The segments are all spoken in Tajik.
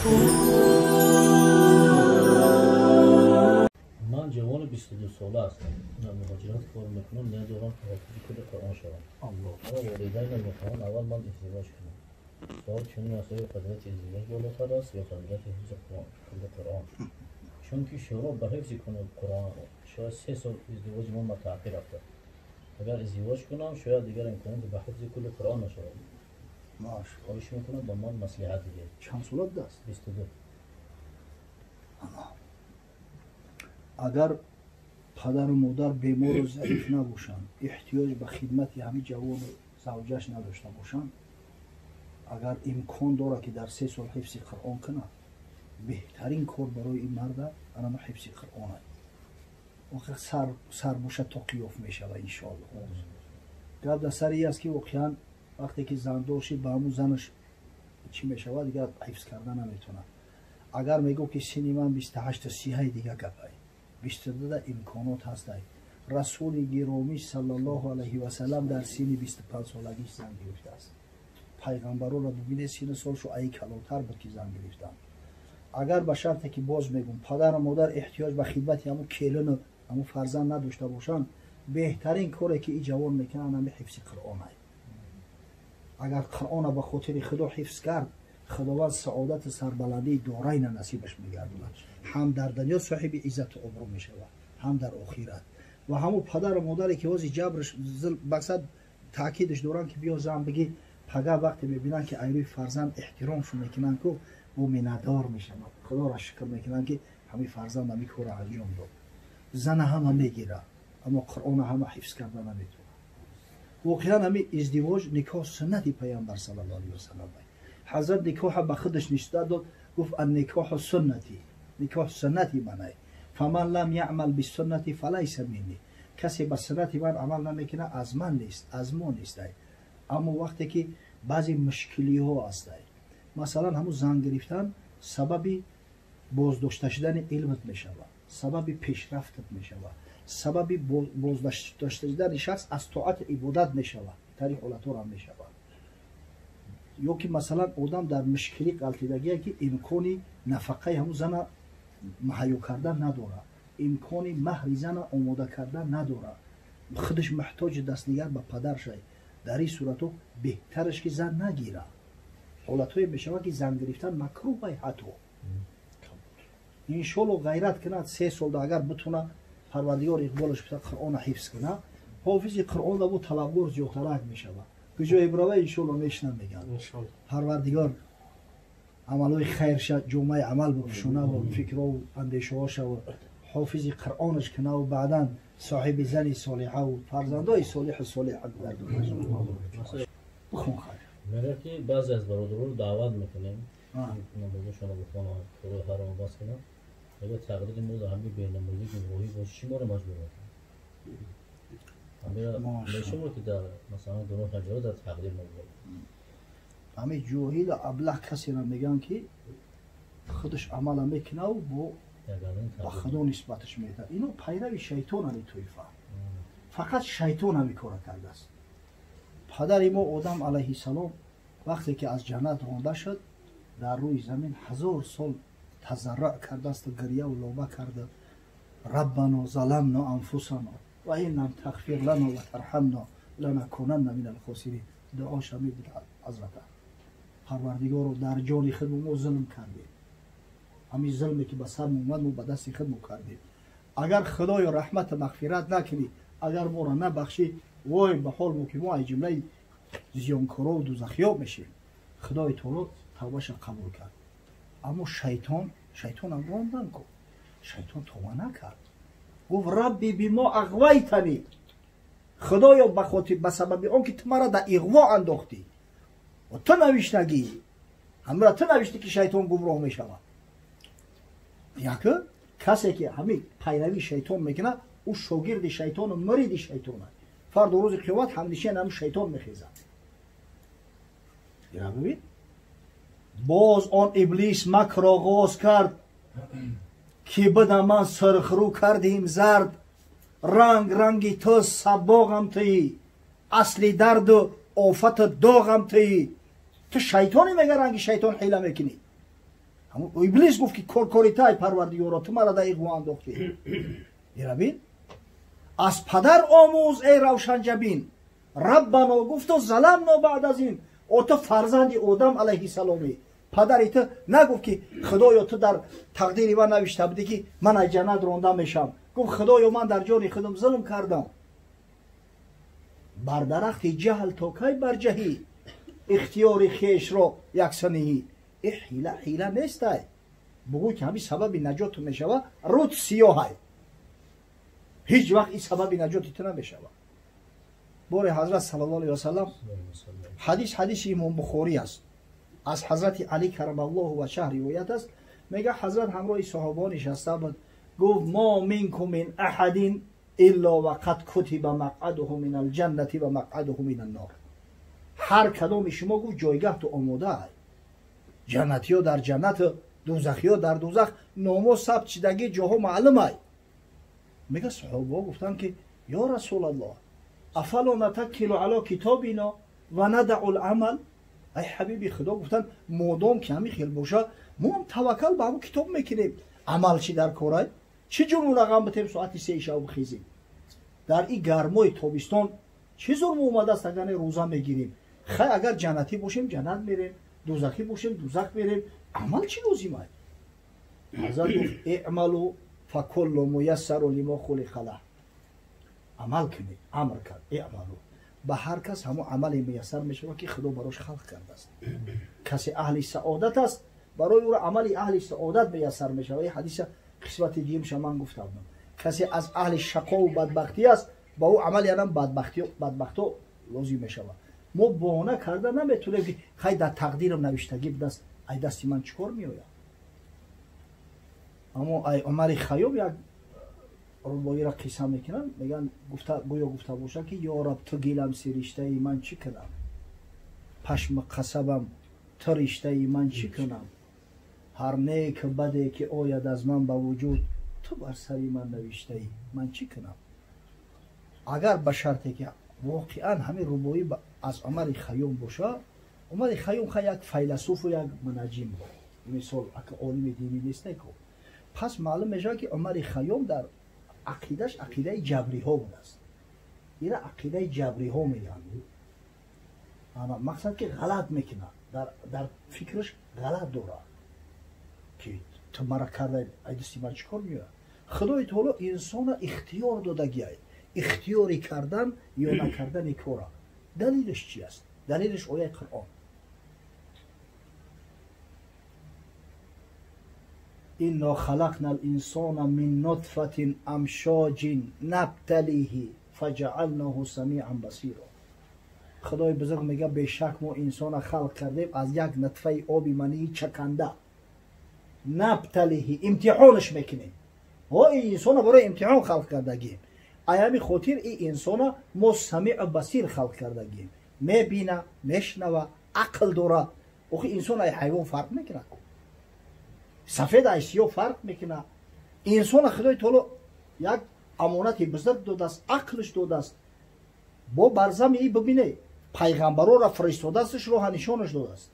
Ман ҷавони 22 сола ҳастам. Дар муҳоҷират кор мекунам, надорам ки ҳофизи кулли Қуръон шавам. Аммо волидайнам мехоҳанд аввал ман издивоҷ кунам. Суол чунин аст: оё фазилати издивоҷ болотар аст ё фазилати ҳифзи кулли Қуръон? Чунки шӯро ба ҳифзи кулли Қуръон шояд 3 сол издивоҷи ман ба таъхир афтад. Агар издивоҷ кунам, шояд дигар имконият ба ҳифзи кулли Қуръон нашавад. Хоҳиш мекунам ба ман маслиҳат диҳед. Чанд сола будааст? 22. Агар падару модар бемору заиф набошанд, эҳтиёҷ ба хидмати ҳамин ҷавону завҷаш надошта бошанд, агар имкон дорад ки дар 3 сол ҳифзи Қуръон кунад, беҳтарин кор барои ин марда анама ҳифзи Қуръон аст. Охир сар бошад то қиёф мешавад иншоалло. Гап дар сари аст ки воқеан вақте ки зандор шид, ба ҳамун занаш чӣ мешавад, дигар ҳифз карда наметавонад. Агар мегӯ ки синни ман 28-30 дига гапай, 22 имконот ҳастай. Расули гиромӣ саллаллоҳу алайҳи васаллам дар синни 25 солагиш зан гирифтааст. Пайғамбаронро бибинед, синну солшу ай калонтар буд ки зан гирифтанд. Агар ба шарте ки боз мегӯм, падару модар эҳтиёҷ ба хидмати ҳамун келину ҳамун фарзанд надошта бошанд, беҳтарин коре ки и ҷавон мекунанд ҳами ҳифзи Қуръон ай. Агар Қуръонро ба хотири Худо ҳифз кард, Худованд саодату сарбаландии дорайна насибаш мегардонад. Ҳам дар дунё соҳиби иззату обрӯ мешавад, ҳам дар охират. Ва ҳамун падару модаре ки ҳозир ҷабрш мақсад таъкидаш доранд ки биё зан бигӣ, пага вақте мебинанд ки айрӯи фарзанд эҳтиромшон мекунанд, ку ӯ миннатдор мешавад, Худоро шукр мекунанд ки ҳамин фарзанд ҳамин корро анҷом дод. Зана ҳама мегирад, аммо Қуръонро ҳама ҳифз карда наметавонад. Воқеан ҳамин издивоҷ, никоҳ суннати Пайғамбар саллаллоҳу алайҳи васаллам. Ҳазрат никоҳа ба худаш нисбат дод, гуфт: анникоҳу суннати, никоҳ суннати манай, фаман лам яъмал бисуннати фалайса минни. Касе ба суннати ман амал намекунад, аз ман нест, аз мо нестай. Аммо вақте ки баъзе мушкилиҳо ҳастай, масалан ҳамун зан гирифтан сабаби боздошта шудани илмат мешавад, сабаби пешрафтат мешавад, сабаби боздошта шудани шахс аз тоату ибодат мешавад, тари ҳолатҳоро мешавад. Ё ки масалан одам дар мушкилӣ ғалтидагие ки имкони нафақаи ҳамун зана маҳайё кардан надорад, имкони маҳри зана омода кардан надорад, худаш муҳтоҷи дастнигар ба падар шай. Дар ин суратҳо беҳтараш ки зан нагирад. Ҳолатҳое мешавад ки зан гирифтан макрӯҳ ҳатто. Иншоалло ғайрат кунад, 3 солда агар битона Парвардигор иқболаш бита Қуръонро ҳифз кунад, ҳофизи Қуръонда бу талабгор зиёдтарак мешавад. Куҷое бирава иншоалло мешинам мегӯяд. Парвардигор амалҳои хайрша ҷомаи амал бипӯшонаву фикрҳову андешаҳошаву ҳофизи Қуръонаш кунаву баъдан соҳиби зани солиҳаву фарзандои солиҳу солиҳа гардонад. Бихон хайр. Мегӯяд ки баъзе аз бародаронро даъват мекунем намозашонро бихонанд, кори ҳаром бас кунанд. Мегӯяд тақдири мо дар ҳамин бенамозӣ гумроҳӣ бошад, чӣ моро маҷбур мекунад? Мешавад ки дар масалан гуноҳ анҷом дар тақдир мо бошад. Ҳамин ҷоҳилу аблаҳ касеро мегӯянд ки худаш амала мекунаву бо ба Худо нисбаташ медиҳад. Ино пайрави шайтонани тоифа. Фақат шайтон ҳамин кора кардааст. Падари мо Одам алайҳиссалом вақте ки аз ҷаннат ронда шуд, дар рӯи замин 1000 сол тазарруъ кардаасту гирьяву лоба карда: раббано заламно анфусано ва ин лам тағфир лано ва тарҳамно ланакунанна минал хосирин. Дуоша мебуд ҳазрата: Парвардигоро, дар ҷони худ мо зулм кардем, ҳамин зулме ки ба сармо омад мо ба дасти худ мо кардем. Агар Худоё раҳмату мағфират накунӣ, агар моро набахшӣ, вой ба ҳол мо ки мо аз ҷумлаи зиёнкорову дузахиёб мешем. Худои таоло тавбаша қабул кард. Аммо шайтонам рондан ку, шайтон тавба накард. Гуфт: рабби бимо ағвайтани, Худоё ба сабаби он ки ту маро дар иғво андохтӣ ва ту навиштагӣ, ҳамра ту навиштӣ ки шайтон гумроҳ мешавад. Яке касе ки ҳамин пайравии шайтон мекунад, ӯ шогирди шайтону муриди шайтон аст. Фардо рӯзи қиёмат ҳамнишин ҳамин шайтон мехезад. Ира бибин, боз он иблис макр оғоз кард ки буда ман сурхрӯ кардим зард, ранг ранги ту сабоғам туӣ, асли дарду офату доғам туӣ. Ту шайтоне мега ранги шайтон ҳила мекунӣ. Иблис гуфт ки кор-кори тай парвардигоро, ту мара дар иғво андохтӣ. Ира бин. Аз падар омӯз эй равшанҷабин. Раббано гуфту заламно баъд аз ин. О ту фарзанди Одам алайҳиссаломӣ. Падари ту нагуфт ки худоё ту дар тақдири ман навишта будӣ ки ман аз ҷаннат ронда мешавам. Гуфт худоё ман дар ҷони худам зулм кардам. Бар дарахти ҷаҳл то кай барҷаҳӣ, ихтиёри хешро яксаниҳӣ. Э ҳила ҳила нестай. Бугӯй ки ҳамин сабаби наҷоту мешава, руд сиёҳай. Ҳеҷ вақт ин сабаби наҷоти ту намешава. Боре ҳазрат саллаллоҳу алайҳи васаллам ҳадис ҳадиси имом Бухорӣ аст. Аз ҳазрати Али карамаллоҳу ваҷҳаҳ ривоят аст. Мега ҳазрат ҳамроҳи саҳобаҳо нишаста буд. Гуфт мо минкум мин аҳадин илло вақад кутиба мақъадуҳу мин алҷаннати ва мақъадуҳу мин аннор. Ҳар кадоми шумо гуфт ҷойгаҳту омода ай. Ҷаннатиё дар ҷаннату дӯзахиё дар дӯзах, номо сабт шидагӣ ҷоҳо маълум ай. Мега саҳобаҳо гуфтанд ки ё расулаллоҳ, афало натаккилу ало китобино ва надау ламал. Ай ҳабиби худо гуфтанд модом ки ҳамин хел боша, мо ҳам таваккал ба ҳамон китоб мекунем. Амал чӣ дар корай? Чӣ ҷурму рақам битем соати 3 шаб бихезем? Дар ин гармои тобистон чӣ зурму омадааст агар не рӯза мегирем? Хай агар ҷаннатӣ бошем ҷаннат мерем, дӯзахӣ бошем дӯзах мерем. Амал чӣ лозим ай? Ҳазрат гуфт иъмалу факуллу муяссару лимо хулиқа лаҳ. Амал кунед, амр кард, иъмалу. Ба ҳар кас ҳамон амале муяссар мешавад ки худо барош халқ кардааст. Касе аҳли саодат аст, барои ӯро амали аҳли саодат муяссар мешавад. Ин ҳадиса қисмати дуюмша ман гуфта будам. Касе аз аҳли шақову бадбахтӣ аст, ба ӯ амали анам бадбахто лозим мешавад. Мо баҳона карда наметавонем ки хай дар тақдирам навиштагӣ будааст, ай дасти ман чӣ кор меояд? Аммо ай Умари Хайём як рубоиро қисса мекунанд, мегӯянд гӯё гуфта бошад ки ё раб ту гилам сириштаи ман чӣ кунам, пашми қасабам ту риштаи ман чӣ кунам, ҳар нек баде ки ояд аз ман ба вуҷуд, ту бар сари ман навиштаӣ ман чӣ кунам. Агар ба шарте ки воқеан ҳамин рубоӣ аз Умари Хайём бошад, Умари Хайём ха як файласуфу як мунаҷҷим буд, мисол ака олими динӣ нест неку. Пас маълум мешавад ки Умари Хайём дар ақидаш ақидаи ҷабриҳо будааст. Ира ақидаи ҷабриҳо мегӯянд. Ана мақсад ки ғалат мекунад, дар фикраш ғалат дорад ки ту мара карда ай дасти ман чӣ кор меояд? Худои таоло инсона ихтиёр додагиай, ихтиёри кардан ё накардани кора. Далилаш чи аст? Далилаш ояи Қуръон. Инно халақна л-инсона мин нутфатин амшоҷин набталиҳи фаҷаалнаҳу самиан басиро. Худои бузург мега бешак мо инсона халқ кардем аз як нутфаи оби мании чаканда. Набталиҳи имтиҳонаш мекунем. Ҳо ин инсона барои имтиҳон халқ кардагием. Ай ҳамин хотир ин инсона мо самиъу басир халқ кардагием. Мебина, мешнава, ақл дора. Охи инсон ай ҳайвон фарқ мекунад, сафед ай сиёҳ фарқ мекунад. Инсона Худои таоло як амонати бузург додааст, ақлш додааст. Бо барзами и бибине, пайғамбарора фиристодаастш, роҳа нишонаш додааст.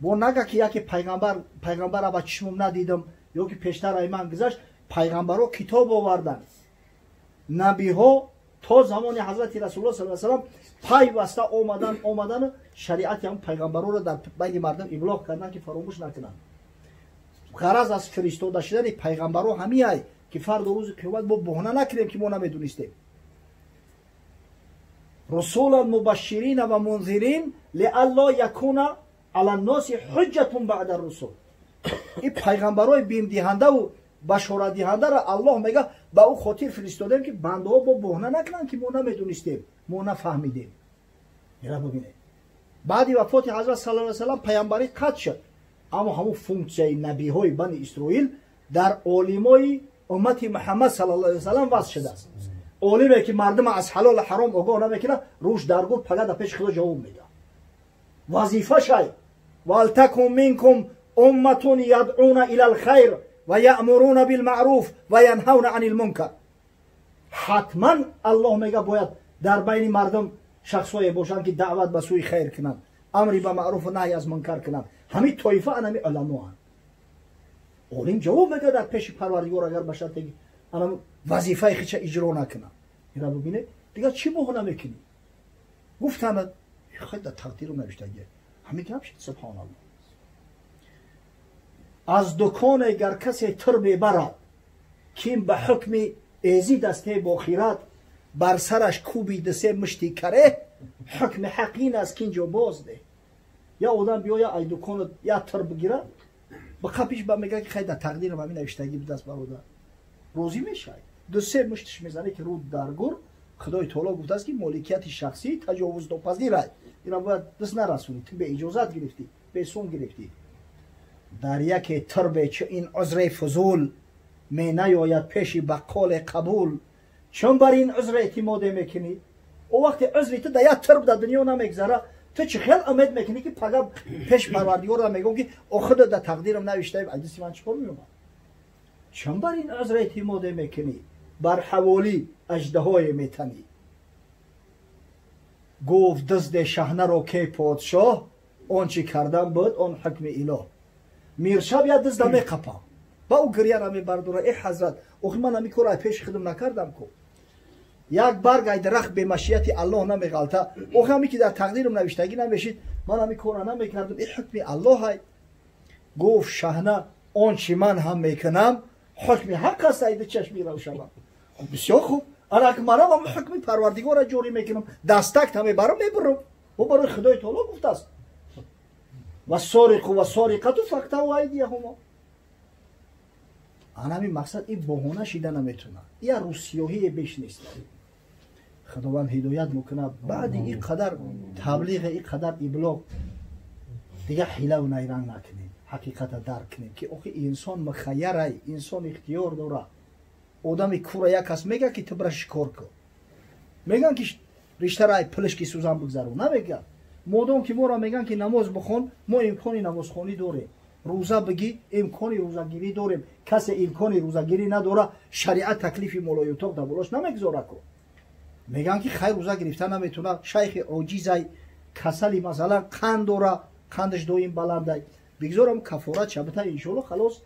Бо нага ки яке пайғамбара ба чишмум надидам ё ки пештар ай ман гузашт, пайғамбаро китоб оварданд. Набиҳо то замони ҳазрати расулуллоҳ саллаллоҳу алайҳи васаллам пайваста омадан шариати ҳам пайғамбарора дар байни мардум иблоғ карданд ки фаромӯш накунанд. Ғараз аз фиристода шудани пайғамбаро ҳамиай ки фардо рӯзи қиёмат мо баҳона накунем ки мо намедонистем. Русулан мубашширина ва мунзирин лиалло якуна ала нноси ҳуҷҷатун баъда русул. Ин пайғамбарои бимдиҳандаву башоратдиҳандаро Аллоҳ мега ба ӯ хотир фиристодем ки бандаҳо бо баҳона накунанд ки мо намедонистем, мо нафаҳмидем. Ира бибинед, баъди вафоти ҳазрат саллаллоҳу алайҳи васаллам пайғамбарӣ қатъ шуд, аммо ҳамон функсияи набиҳои бани Исроил дар олимои уммати Муҳаммад саллаллоҳу алайҳи васаллам вазъ шудааст. Олиме ки мардума аз ҳалолу ҳаром огоҳ намекунад, рӯш дар гур пага дар пеши худо ҷавоб медиҳад. Вазифашай валтакун минкум умматун ядъуна ила лхайр ва яъмуруна билмаъруф ва янҳавна ани лмункар. Ҳатман Аллоҳ мега бояд дар байни мардум шахсое бошанд ки даъват ба сӯи хайр кунанд, амри ба маъруфу наҳй аз мункар кунанд. Ҳамин тоифа ан ҳамин уламоанд. Олим ҷавоб медиҳад дар пеши Парвардигор, агар ба шарте ана вазифаи хича иҷро накунад. Ина бибинед, дигар чӣ баҳона мекунӣ? Гуфтанд, хай дар тақдиру навиштагӣ. Ҳамин гап шид, субҳоналлоҳ. Аз дуконе гар касе тир мебарад, ким ба ҳукми эзид аст бохират, бар сараш кӯби дисе мушти каре, ҳукми ҳақ ин аст ки инҷо боз деҳ. Я одам биёя ай дуконат я тир бигира, ба қапиш ба мега ки хай дар тақдирам ҳамин навиштагӣ будаст, бародар. Розӣ мешавӣ. Ду се муштиш мезанӣ ки рӯ дар гур. Худои таоло гуфтааст ки моликияти шахсӣ таҷовузнопазир аст. Ина бояд даст нарасонӣ. Ту беиҷозат гирифтӣ, бесум гирифтӣ. Дар яке тирбе чу ин узри фузул менаёяд пеши баққоли қабул. Чун бар ин узр эътимоде мекунӣ, о вақте узри ту дар як тирб дар дунё намегзара, ту чӣ хел умед мекунӣ ки пага пеш Парвардигорро мегӯм ки о худо дар тақдирам навиштаи, айдиси ман чӣ кор меомад? Чун бар ин узр эътимоде мекунӣ, бар ҳаволӣ аждаҳое метанӣ. Гуфт дузде шаҳнаро ке подшоҳ, он чӣ кардан буд он ҳукми илоҳ. Миршаб я дузда меқапам, ба ӯ гирьяра мебардора, э ҳазрат, охи ман ҳамин корро пеши худам накардам ку. Як барг ай дарахт бемашияти Аллоҳ намеғалта, охи ҳаме ки дар тақдирам навиштагӣ намешид, ман ҳамин корро намекардам, э ҳукми Аллоҳ ай. Гуфт шаҳна, он чӣ ман ҳам мекунам ҳукми ҳақ аст, айда чашми равшанам. Бисёр хуб, ана манам ҳам ҳукми Парвардигорро ҷорӣ мекунам, дастак мебарам, мебурам. Ӯ барои Худои таоло гуфтааст: вассориқу вассориқату фақтаъу айдияҳумо. Ана ҳамин мақсад ин баҳона шида наметавонад, я рӯсиёҳие беш нест. Худованд ҳидоят мекунад. Баъди ин қадар таблиғ, ин қадар иблоғ, дигар ҳилаву найранг накунем, ҳақиқата дарк кунем ки охи инсон мухайярай, инсон ихтиёр дорад. Одами кура як кас мега ки ту бира шикор кун, меган ки риштара ай пилишки сӯзан бигзарон, намегӯяд. Модом ки моро меган ки намоз бихон, мо имкони намозхонӣ дорем, рӯза бигӣ, имкони рӯзагирӣ дорем. Касе имкони рӯзагирӣ надора, шариат таклифи молоютоқ дар болош намегузора ку. Меган ки хай рӯза гирифта наметавонад, шайхи оҷизай, касали, масалан, қанд дора, қандаш доим баландай, бигзорам кафорат шабата, иншоалло халос.